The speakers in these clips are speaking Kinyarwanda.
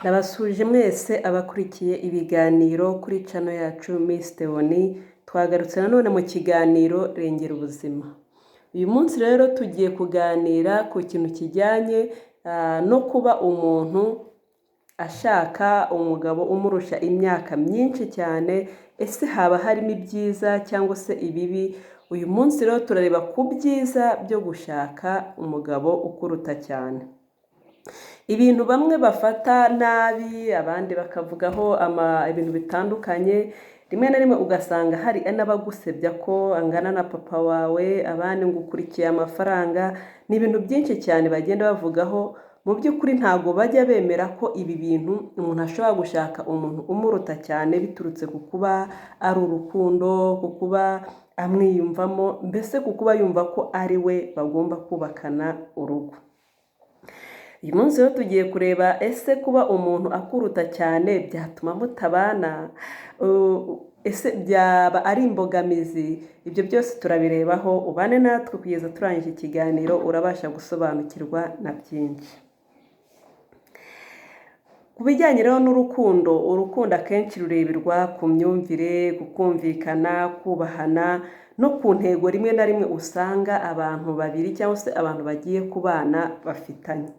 Ndabasuhuje mwese abakurikiye ibiganiro kuri channel yacu Miss Theonie, twagarutse nanone mu kiganiro Rengera Ubuzima. Uyu munsi rero tugiye kuganira ku kintu kijyanye no kuba umuntu ashaka umugabo umurusha imyaka myinshi cyane, ese haba harimo ibyiza cyangwa se ibibi? Uyu munsi rero turareba ku byiza byo gushaka umugabo ukuruta cyane. Ibintu bamwe bafata nabi, abandi bakavugaho ibintu bitandukanye, rimwe na rimwe ugasanga hari n'abagusebya ko angana na papa wawe, abandi ngo ukurikiye amafaranga, ni ibintu byinshi cyane bagenda bavugaho. Mu by'ukuri ntabwo bajya bemera ko ibi bintu umuntu ashobora gushaka umuntu umuruta cyane biturutse ku kuba ari urukundo, ku kuba amwiyumvamo, mbese ku kuba yumva ko ari we bagomba kubakana urugo. Uyu munsi rero tugiye kureba: ese kuba umuntu akuruta cyane byatuma mutabana? Ese byaba ari imbogamizi? Ibyo byose turabirebaho, ubane natwe kugeza turangije ikiganiro, urabasha gusobanukirwa na byinshi. Ku bijyanye rero n'urukundo, urukundo akenshi rureberwa ku myumvire, ku kumvikana, kubahana no ku ntego rimwe na rimwe usanga abantu babiri cyangwa se abantu bagiye kubana bafitanye.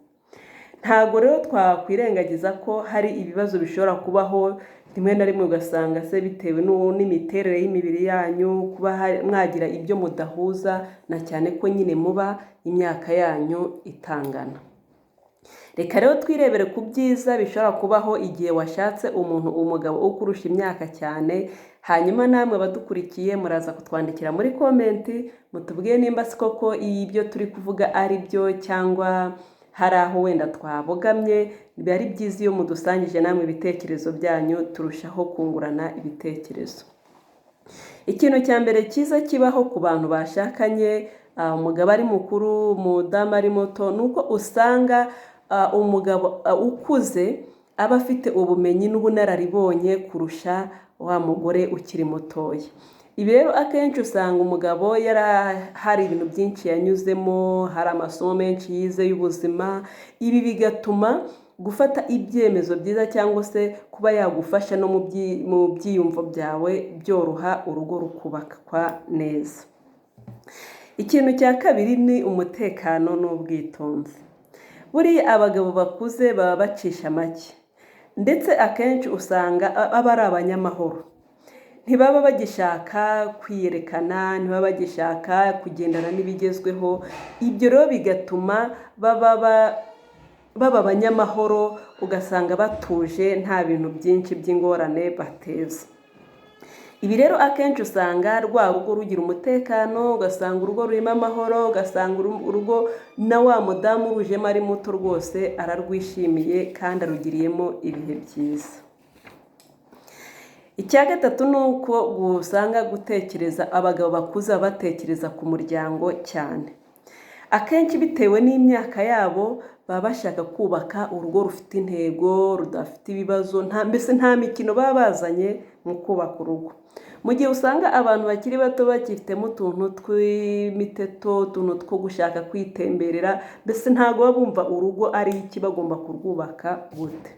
Ntabwo rero twakwirengagiza ko hari ibibazo bishobora kubaho rimwe na rimwe, ugasanga se bitewe n'imiterere y'imibiri yanyu, kuba mwagira ibyo mudahuza, na cyane ko nyine muba imyaka yanyu itangana. Reka rero twirebere ku byiza bishobora kubaho igihe washatse umuntu, umugabo ukurusha imyaka cyane, hanyuma namwe abadukurikiye muraza kutwandikira muri comment, mutubwire nimba si koko ibyo turi kuvuga ari byo cyangwa hari aho wenda twabogamye. Biba ari byiza iyo mudusangije namwe ibitekerezo byanyu, turushaho kungurana ibitekerezo. Ikintu cya mbere cyiza kibaho ku bantu bashakanye, umugabo ari mukuru, umudamu ari muto, ni uko usanga umugabo ukuze aba afite ubumenyi n'ubunararibonye kurusha wa mugore ukiri mutoya. Ibi rero akenshi usanga umugabo hari ibintu byinshi yanyuzemo, hari amasomo menshi yize y'ubuzima, ibi bigatuma gufata ibyemezo byiza cyangwa se kuba yagufasha no mu byiyumvo byawe byoroha, urugo rukubakwa neza. Ikintu cya kabiri ni umutekano n'ubwitonzi. Buriya abagabo bakuze baba bacisha make, ndetse akenshi usanga aba ari abanyamahoro. Ntibaba bagishaka kwiyerekana, ntibaba bagishaka kugendana n'ibigezweho, ibyo rero bigatuma baba abanyamahoro, ugasanga batuje, nta bintu byinshi by'ingorane bateza. Ibi rero akenshi usanga rwa rugo rugira umutekano, ugasanga urugo rurimo amahoro, ugasanga urugo na wa mudamu urujemo ari muto rwose ararwishimiye kandi arugiriyemo ibihe byiza. Icya gatatu ni uko usanga gutekereza, abagabo bakuze baba batekereza ku muryango cyane. Akenshi bitewe n'imyaka yabo baba bashaka kubaka urugo rufite intego, rudafite ibibazo, mbese nta mikino baba bazanye mu kubaka urugo. Mu gihe usanga abantu bakiri bato bagifitemo utuntu tw'imiteto, utuntu two gushaka kwitemberera, mbese ntabwo baba bumva urugo ari iki, bagomba kurwubaka gute.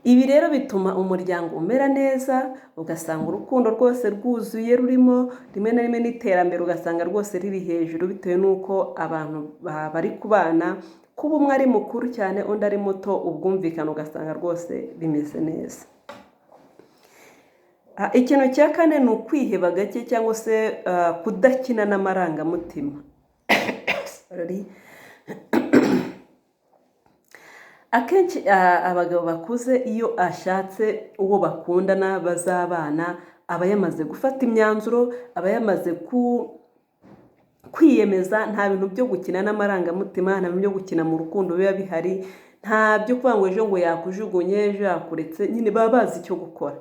Ibi rero bituma umuryango umera neza, ugasanga urukundo rwose rwuzuye rurimo, rimwe na rimwe n'iterambere ugasanga rwose riri hejuru bitewe n'uko abantu bari kubana, kuba umwe ari mukuru cyane undi ari muto, ubwumvikane ugasanga rwose bimeze neza. Ikintu cya kane ni ukwiheba gake cyangwa se kudakina n'amarangamutima. Sorry. Akenshi abagabo bakuze iyo ashatse uwo bakundana bazabana, aba yamaze gufata imyanzuro, aba yamaze kwiyemeza, nta bintu byo gukina n'amarangamutima, nta bintu byo gukina mu rukundo biba bihari, nta byo kuvuga ngo ejo ngo yakujugunye, ejo yakuretse, nyine baba bazi icyo gukora.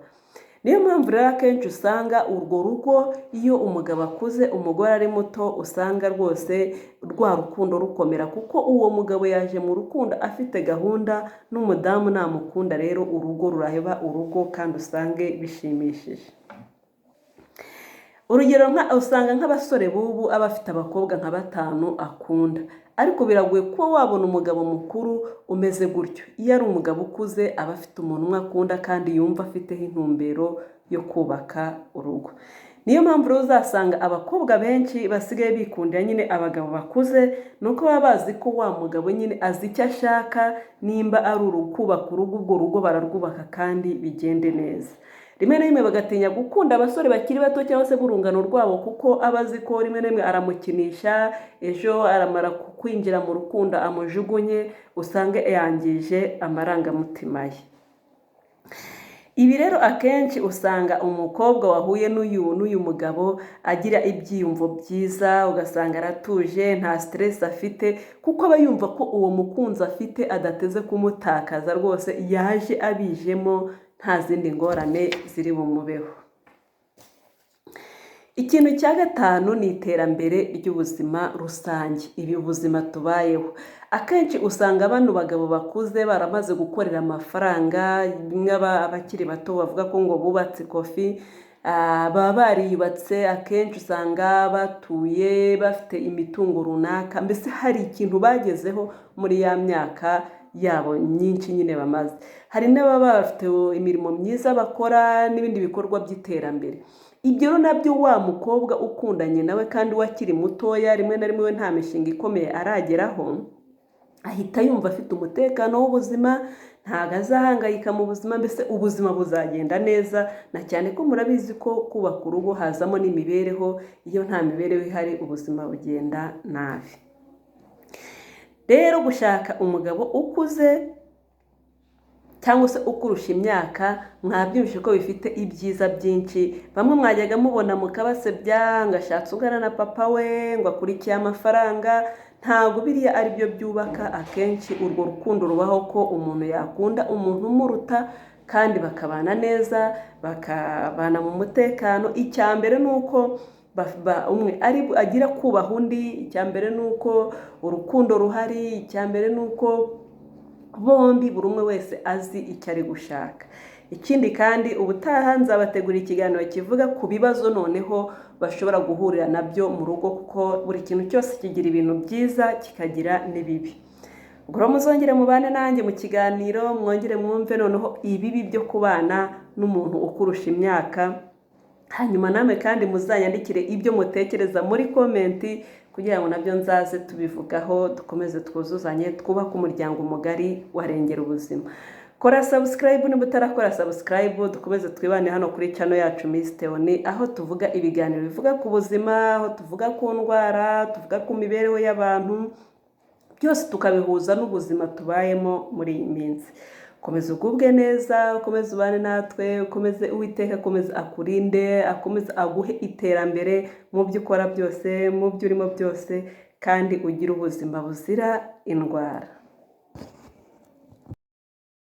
Niyo mpamvu rero akenshi usanga urwo rugo iyo umugabo akuze umugore ari muto, usanga rwose rwa rukundo rukomera, kuko uwo mugabo yaje mu rukundo afite gahunda, n'umudamu namukunda rero urugo ruraheba urugo kandi usange bishimishije. Urugero, usanga nk'abasore b'ubu aba afite abakobwa nka batanu akunda, ariko biragoye kuba wabona umugabo mukuru umeze gutyo. Iyo ari umugabo ukuze, aba afite umuntu umwe akunda kandi yumva afiteho intumbero yo kubaka urugo. Niyo mpamvu rero uzasanga abakobwa benshi basigaye bikundira nyine abagabo bakuze, ni uko baba bazi ko wa mugabo nyine azi icyo ashaka. Nimba ari kubaka urugo, ubwo rugo bararwubaka kandi bigende neza. Rimwe na rimwe bagatinya gukunda abasore bakiri bato cyangwa se b'urungano rwabo, kuko aba azi ko rimwe na rimwe aramukinisha, ejo aramara kwinjira mu rukundo amujugunye, usange yangije amarangamutima ye. Ibi rero akenshi usanga umukobwa wahuye n'uyu mugabo agira ibyiyumvo byiza, ugasanga aratuje, nta stress afite, kuko aba yumva ko uwo mukunzi afite adateze kumutakaza rwose, yaje abijemo nta zindi ngorane ziri bumubeho. Ikintu cya gatanu ni iterambere ry'ubuzima rusange, ibi ubuzima tubayeho. Akenshi usanga bano bagabo bakuze baramaze gukorera amafaranga, bimwe abakiri bato bavuga ko ngo bubatse ikofi, baba bariyubatse. Akenshi usanga batuye bafite imitungo runaka, mbese hari ikintu bagezeho muri ya myaka yabo myinshi nyine bamaze. Hari n'ababa bafite imirimo myiza bakora n'ibindi bikorwa by'iterambere. Ibyo rero nabyo wa mukobwa ukundanye nawe kandi we akiri mutoya, rimwe na rimwe we nta mishinga ikomeye arageraho, ahita yumva afite umutekano w'ubuzima, ntabwo azahangayika mu buzima, mbese ubuzima buzagenda neza, na cyane ko murabizi ko kubaka urugo hazamo n'imibereho. Iyo nta mibereho ihari, ubuzima bugenda nabi. Rero gushaka umugabo ukuze cyangwa se ukurusha imyaka, mwabyumvishe ko bifite ibyiza byinshi. Bamwe mwajyaga mubona mukabasebya ngo ashatse ungana na papa we, ngo akurikiye amafaranga. Ntabwo biriya ari byo byubaka. Akenshi urwo rukundo rubaho ko umuntu yakunda umuntu umuruta kandi bakabana neza, bakabana mu mutekano. Icya mbere ni uko umwe agira kubaha undi, icya mbere ni uko urukundo ruhari, icya mbere ni uko bombi buri umwe wese azi icyo ari gushaka. Ikindi kandi, ubutaha nzabategura ikiganiro kivuga ku bibazo noneho bashobora guhurira nabyo mu rugo, kuko buri kintu cyose kigira ibintu byiza, kikagira n'ibibi. Ubwo rero muzongere mubane nanjye mu kiganiro, mwongere mwumve noneho ibibi byo kubana n'umuntu ukurusha imyaka. Hanyuma namwe kandi muzanyandikire ibyo mutekereza muri comment, kugira ngo nabyo nzaze tubivugaho, dukomeze twuzuzanye, twubake umuryango mugari warengera ubuzima. Kora subscribe niba utarakora subscribe, dukomeze twibane hano kuri channel yacu Miss Theoni, aho tuvuga ibiganiro bivuga ku buzima, aho tuvuga ku ndwara, tuvuga ku mibereho y'abantu, byose tukabihuza n'ubuzima tubayemo muri iyi minsi. Komeza ugubwe neza, ukomeze ubane natwe, ukomeze Uwiteka akomeze akurinde, akomeze aguhe iterambere mu byo ukora byose, mu byo urimo byose, kandi ugire ubuzima buzira indwara.